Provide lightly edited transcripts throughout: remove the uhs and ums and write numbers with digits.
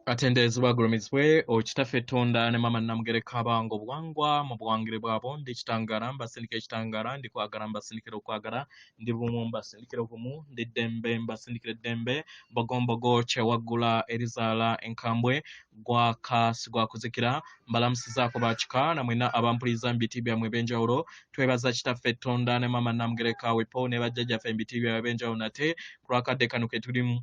Atenderezebwa agulumizibwe Kitaffe Tonda ne Maama Namugereka abange obuwangwa mu buwangire bwabo. Ndi kitangaala mbasindika ekitangaala, ndi kwagala mbasindikira okwagala, ndi bumu mbasindikira obumu, ndi ddembe mbasindikira eddembe, mbogombogo kyewaggula erizaala enkambwe, gwaka sigwakuzikira. Mbalamusizaako bakika na mwenna abampuliriza mu biti byammwe ebyenjawulo. Twebaza Kitaffe Tonda ne Maama Namugereka wepo ne bajjajjaffe mu biti byabwe ebyenjawulo nate ku lwakadde kano ke tulimu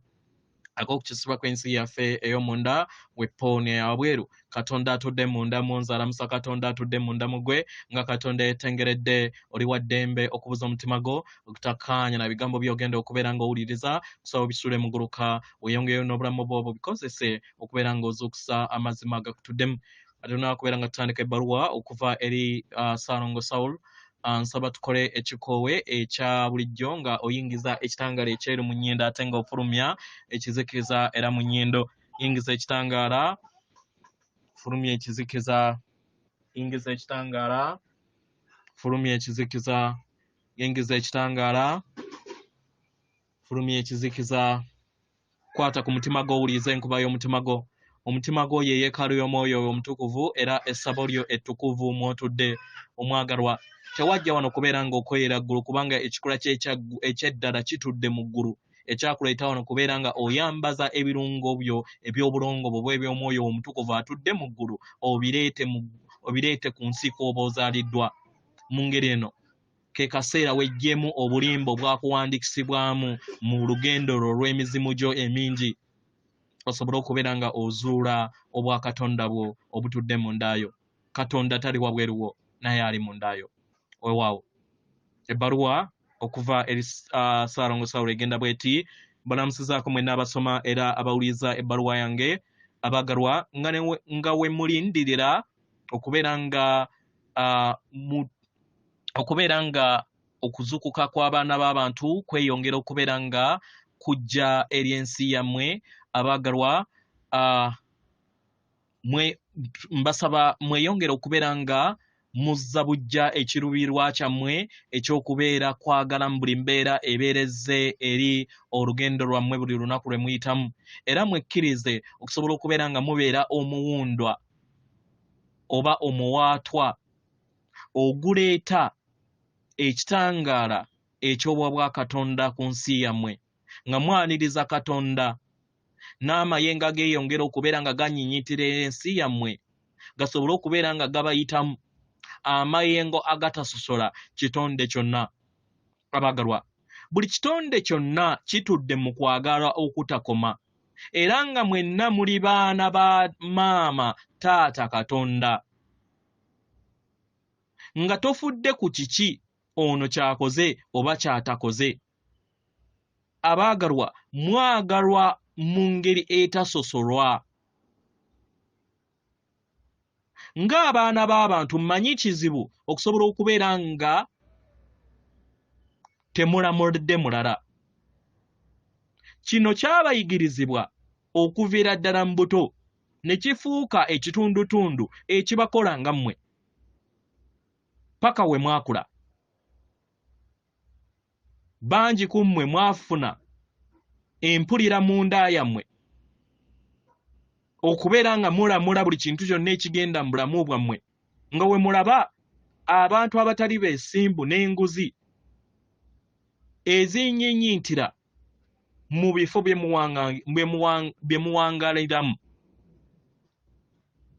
ak'okukisibwa kw'ensi yaffe ey'omunda wepo neyawabweru. Katonda atudde munda mu nze alamusa Katonda atudde munda mu gwe, nga Katonda yetengeredde. Oli wa ddembe okubuza omutima gwo okutakkaanya na bigambo by'ogenda okubeera ng'owuliriza, kusaba obisule muguluka weeyongereyo n'obulamu bwo bubikozese okubeera ng'ozuukusa amazima agakutuddemu. Ate tunakubeera nga tutandika ebbaluwa okuva eri Ssaalongo Saul. Nsaba tukole ekikoowe ekya bulijjo nga oyingiza ekitangaala ekyeru mu nnyindo ate nga ofulumya ekizikiza era mu nnyindo. Yingiza ekitangaala, fulumya ekizikiza, yingiza ekitangaala, fulumya ekizikiza, yingiza ekitangaala, fulumya ekizikiza. Kwata ku mutima gwo, owulirize enkuba y'omutima gwo. Omutima gwo ye yeekaalu y'omwoyo omutukuvu era essabo lyo ettukuvu mw'otudde. Omwagalwa, tewajja wano kubeera ng'okoyera ggulu, kubanga ekikula kye ekyeddala kitudde mu ggulu. Ekyakuleeta wano kubeera nga oyambaza ebirungo byo eby'obulongo bwo bw'eby'omwoyo omutukuvu atudde mu ggulu, obireete ku nsi kw'oba ozaaliddwa. Mu ngeri eno ke kaseera weggyemu obulimba obwakuwandiikisibwamu mu lugendo lwo olw'emizimu gyo emingi, osobole okubeera nga ozuula obwakatonda bwo obutudde mu ndaayo. Katonda tali wabweru wo, naye ali mu ndaayo. Weewaawo. Ebbaluwa okuva eri Ssaalongo Sawulo egenda bw'eti: mbalamusizaako mwenna abasoma era abawuliriza ebbaluwa yange abaagalwa, nga we mulindirira okubeera nga okubeera nga okuzuukuka kw'abaana b'abantu kweyongera okubeera nga kujja eri ensi yammwe abaagalwa. Mwe mbasaba mweyongere okubeera nga muzza buggya ekiruubirirwa kyammwe eky'okubeera kwagala mu buli mbeera ebeerezze eri olugendo lwammwe buli lunaku lwe muyitamu, era mwekkirize okusobola okubeera nga mubeera omuwundwa oba omuwaatwa oguleeta ekitangaala eky'obwa bwa Katonda ku nsi yammwe, nga mwaniriza Katonda n'amayengo ageeyongera okubeera nga ganyinyitira ensi yammwe gasobole okubeera nga gabayitamu, amayengo agatasosola kitonde kyonna. Abaagalwa, buli kitonde kyonna kitudde mu kwagala okutakoma, era nga mwenna muli baana ba maama taata Katonda, nga tofudde ku kiki ono ky'akoze oba ky'atakoze. Abaagalwa, mwagalwa mu ngeri etasosolwa. Ng'abaana b'abantu mmanyi kizibu okusobola okubeera nga temulamudde mulala. Kino kyabayigirizibwa okuviira ddala mu buto ne kifuuka ekitundutundu ekibakola nga mmwe paka we mwakula. Bangi ku mmwe mwafuna empulira munda yammwe okubeera nga mulamula buli kintu kyonna ekigenda mu bulamu bwammwe, nga we mulaba abantu abatali beesimbu n'enguzi ezinyinyintira mu bifo bye muwangaliramu.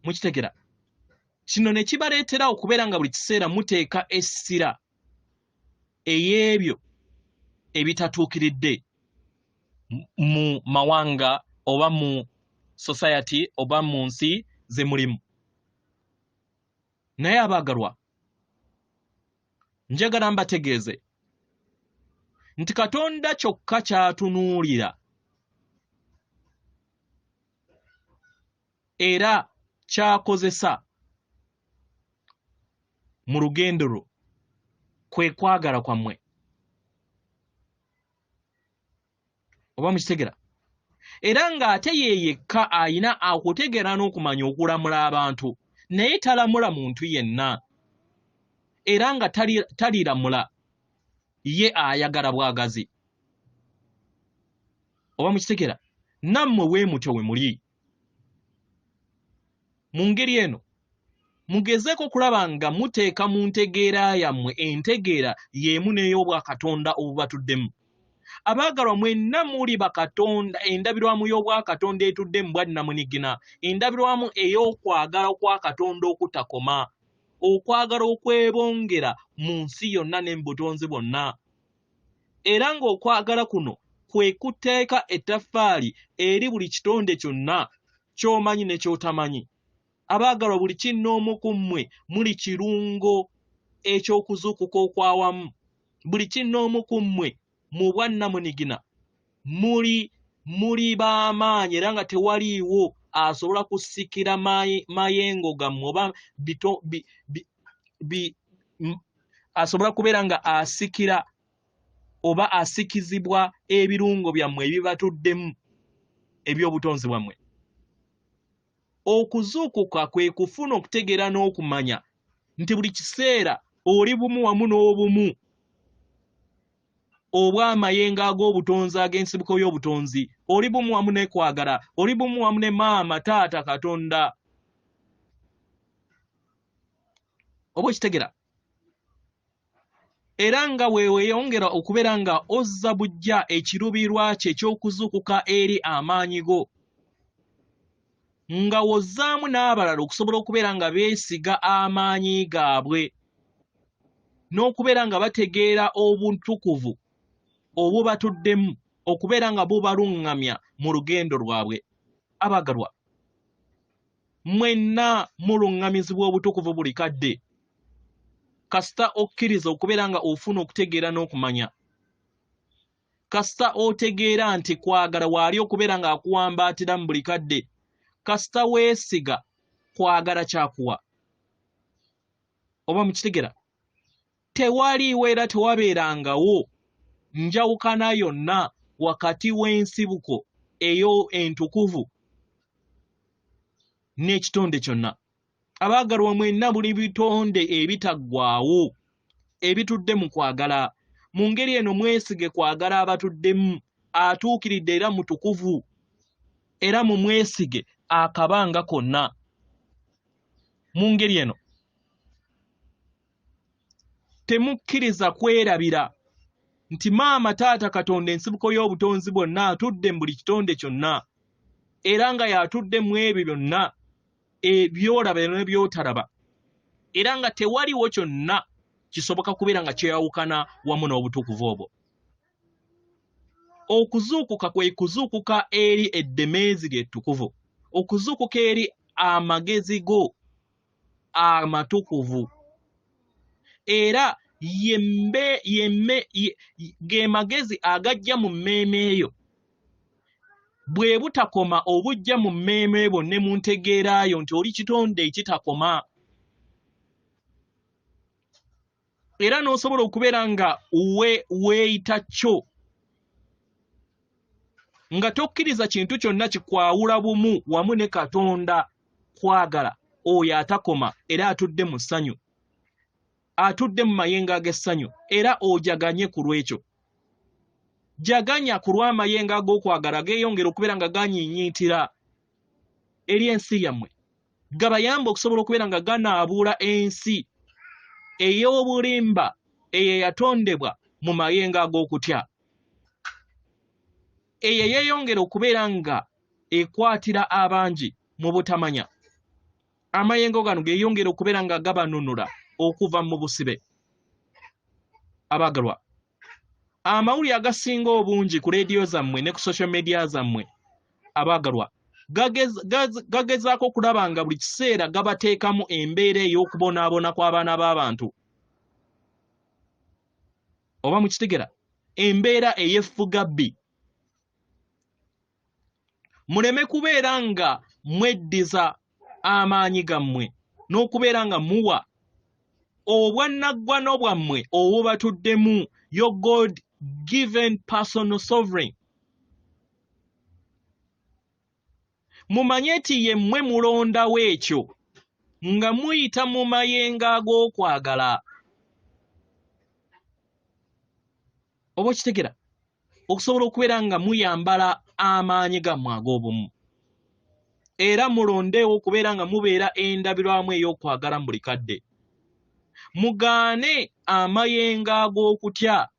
Mukitegera? Kino ne kibaleetera okubeera nga buli kiseera muteeka essira ey'ebyo ebitatuukiridde mu mawanga oba mu society oba mu nsi ze mulimu. Naye abaagalwa, njagala mbategeeze nti Katonda kyokka ky'atunuulira era ky'akozesa mu lugendo lwo kwe kwagala kwammwe. Oba mukitegera? Era ng'ate ye yekka ayina okutegeera n'okumanya okulamula abantu, naye talamula muntu yenna, era nga taliramula, ye ayagala bwagazi. Oba mukitegera? Nammwe bwe mutyo we muli. Mu ngeri eno, mugezeeko okulaba nga muteeka mu ntegeera yammwe entegeera y'emu n'ey'obwakatonda obubatuddemu. Abaagalwa, mwenna muli bakatonda, endabirwamu y'obwakatonda etudde mu bwannamunigina, endabirwamu ey'okwagala kwa Katonda okutakoma, okwagala okwebongera mu nsi yonna ne mu butonzi bwonna. Era ng'okwagala kuno kwe kuteeka ettaffaali eri buli kitonde kyonna ky'omanyi ne ky'otamanyi. Abaagalwa, buli kinnoomu ku mmwe muli kirungo eky'okuzuukuka okw'awamu. Buli kinnoomu ku mmwe mu bwannamunigina muli muli b'amaanyi era nga tewaliiwo asobola kusikira mayengo gammwe oba bito, bi, bi, bi, asobola kubeera nga asikira oba asikizibwa ebirungo byammwe ebibatuddemu eby'obutonzi bwammwe. Okuzuukuka kwe kufuna okutegeera n'okumanya nti buli kiseera oli bumu wamu n'obumu obw'amayengo ag'obutonzi ag'ensibuko y'obutonzi. Oli bumu wamu ne kwagala, oli bumu wamu ne maama, taata, Katonda. Oba okitegera? Era nga bwe weeyongera okubeera nga ozza buggya ekiruubirirwa kyo eky'okuzuukuka eri amaanyi go, nga wozzaamu n'abalala okusobola okubeera nga beesiga amaanyi gaabwe n'okubeera nga bategeera obutukuvu obubatuddemu okubeera nga bubaluŋŋamya mu lugendo lwabwe. Abaagalwa, mwenna muluŋŋamizibwa obutukuvu buli kadde kasita okkiriza okubeera nga ofuna okutegeera n'okumanya, kasita otegeera nti kwagala waali okubeera ng'akuwambaatira mu buli kadde, kasita weesiga kwagala kyakuwa. Oba mukitegera? Tewaliiwo era tewabeerangawo njawukana yonna wakati w'ensibuko eyo entukuvu n'ekitonde kyonna. Abaagalwa, mwenna buli bitonde ebitaggwaawo ebitudde mu kwagala. Mu ngeri eno mwesige kwagala abatuddemu, atuukiridde era mutukuvu, era mumwesige akabanga konna. Mu ngeri eno temukkiriza kwerabira nti maama taata Katonda ensibuko y'obutonzi bwonna atudde mu buli kitonde kyonna, era nga y'atudde mu ebyo byonna ebyolaba ne by'otalaba, era nga tewaliwo kyonna kisoboka kubeera nga kyeyawukana wamu n'obutukuvu obwo. Okuzuukuka kwe kuzuukuka eri eddemeezi lye ettukuvu, okuzuukuka eri amagezi go amatukuvu, era ge magezi agajja mu mmeeme yo bwe butakoma obujja mu mmeeme bwo ne mu ntegeera yo nti oli kitonde ekitakoma, era n'osobola okubeera nga weeyita kyo nga tokkiriza kintu kyonna kikwawula bumu wamu ne Katonda kwagala oyo atakoma era atudde mu ssanyu, atudde mu mayengo ag'essanyu, era ojaganye ku lw'ekyo. Jaganya ku lw'amayengo ag'okwagala geeyongera okubeera nga ganyiinyiitira eri ensi yammwe, gabayambe okusobola okubeera nga ganaabuula ensi ey'obulimba eyo eyatondebwa mu mayengo ag'okutya, eyo eyeeyongera okubeera nga ekwatira abangi mu butamanya. Amayengo gano geeyongera okubeera nga gabanunula okuva mu busibe. Abaagalwa, amawulire agasinga obungi ku leediyo zammwe ne ku social media zammwe, abaagalwa, gagezaako okulaba nga buli kiseera gabateekamu embeera ey'okubonaabona kw'abaana b'abantu. Oba mukitegera? Embeera ey'effugabbi. Muleme kubeera nga mweddiza amaanyi gammwe n'okubeera nga muwa obwannaggwano bwammwe obubatuddemu, your God given personal sovereign. Mumanye nti yemmwe mulondawo ekyo nga muyita mu mayengo ag'okwagala. Oba okitegera? Okusobola okubeera nga muyambala amaanyi gammwe ag'obumu. Era mulondeewo okubeera nga mubeera endabirwamu ey'okwagala mu buli kadde. Mugaane amayengo ag'okutya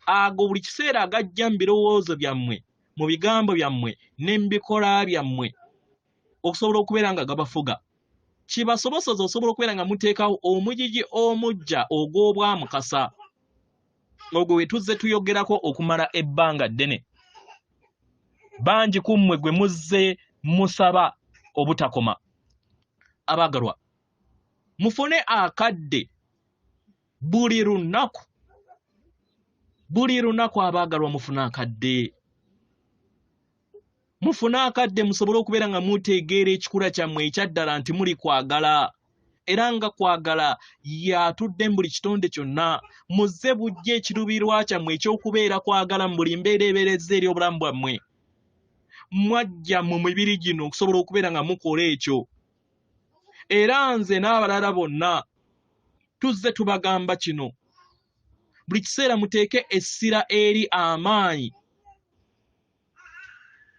ago buli kiseera agajja mu birowoozo byammwe, mu bigambo byammwe ne mu bikolwa byammwe okusobola okubeera nga gabafuga. Kibasoboseze osobola okubeera nga muteekawo omugigi omuggya ogw'obwamukasa ogwo we tuzze tuyogerako okumala ebbanga ddene. Bangi ku mmwe gwe muzze musaba obutakoma. Abaagalwa, mufune akadde buli lunaku, buli lunaku abaagalwa mufune akadde, mufune akadde musobole okubeera nga mutegeera ekikula kyammwe ekyaddala nti muli kwagala, era nga kwagala y'atudde mu buli kitonde kyonna. Muzze bujja ekiruubirirwa kyammwe eky'okubeera kwagala mu buli mbeera ebeera ezze eri obulamu bwammwe. Mwajja mu mibiri gino okusobola okubeera nga mukola ekyo. Era nze n'abalala bonna tuzze tubagamba kino. Buli kiseera muteeke essira eri amaanyi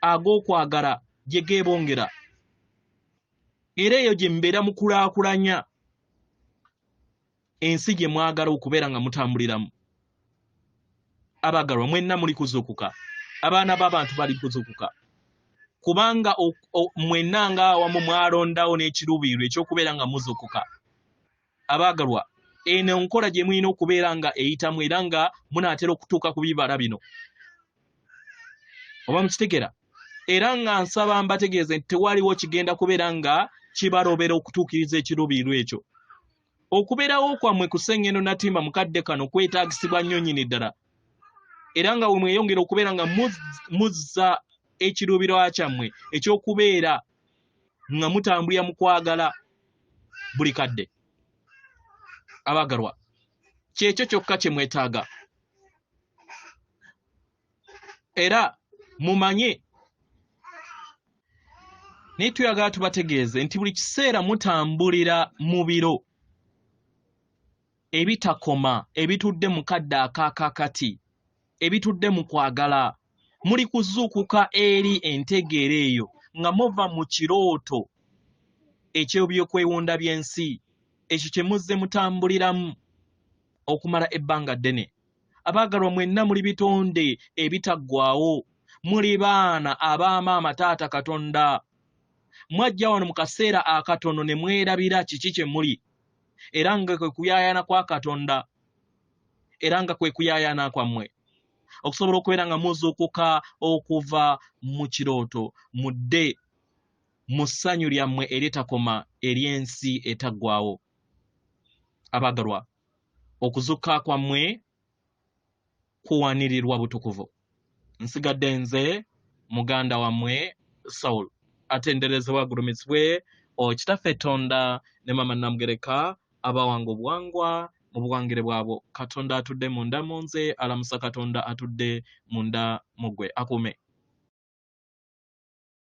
ag'okwagala gye geebongera. Era eyo gye mubeera mukulaakulanya ensi gye mwagala okubeera nga mutambuliramu. Abaagalwa, mwenna muli kuzuukuka. Abaana b'abantu bali kuzuukuka. Kubanga mwenna ng'awamu mwalondawo n'ekiruubirirwa eky'okubeera nga muzuukuka. Abaagalwa, eno enkola gye mulina okubeera nga eyitamu era nga munaatera okutuuka ku bibala bino. Oba mukitegera? Era nga nsaba mbategeeze nti tewaliwo kigenda kubeera nga kibalobera okutuukiriza ekiruubirirwa ekyo. Okubeerawo kwammwe ku Ssengendo Natimba mu kadde kano kwetaagisibwa nnyo nnyini ddala. Era nga we mweyongera okubeera nga muzza ekiruubirirwa kyammwe eky'okubeera nga mutambulira mu kwagala buli kadde. Abaagalwa, kyekyo kyokka kye mwetaaga. Era mumanye, naye tuyagala tubategeeze nti buli kiseera mutambulira mu biro ebitakoma, ebitudde mu kadde akaakakati, ebitudde mu kwagala. Muli kuzuukuka eri entegeera eyo nga muva mu kirooto eky'ebyokwewunda by'ensi, ekyo kye muzze mutambuliramu okumala ebbanga ddene. Abaagalwa, mwenna muli bitonde ebitaggwaawo, muli baana ab'amaama taata Katonda. Mwajja wano mu kaseera akatono ne mwerabira kiki kye muli, era nga kwe kuyaayaana kwa Katonda, era nga kwe kuyaayaana kwammwe, okusobola okubeera nga muzuukuka okuva mu kirooto, mudde mu ssanyu lyammwe eritakoma ery'ensi etaggwaawo. Abaagalwa, okuzuukuka kwammwe kuwanirirwa butukuvu. Nsigadde nze muganda wammwe Saul, atenderezebwa agulumizibwe Kitaffe Tonda ne Maama Namugereka abawanga obuwangwa mu buwangire bwabwo. Katonda atudde munda mu nze alamusa Katonda atudde munda mu ggwe. Akuume.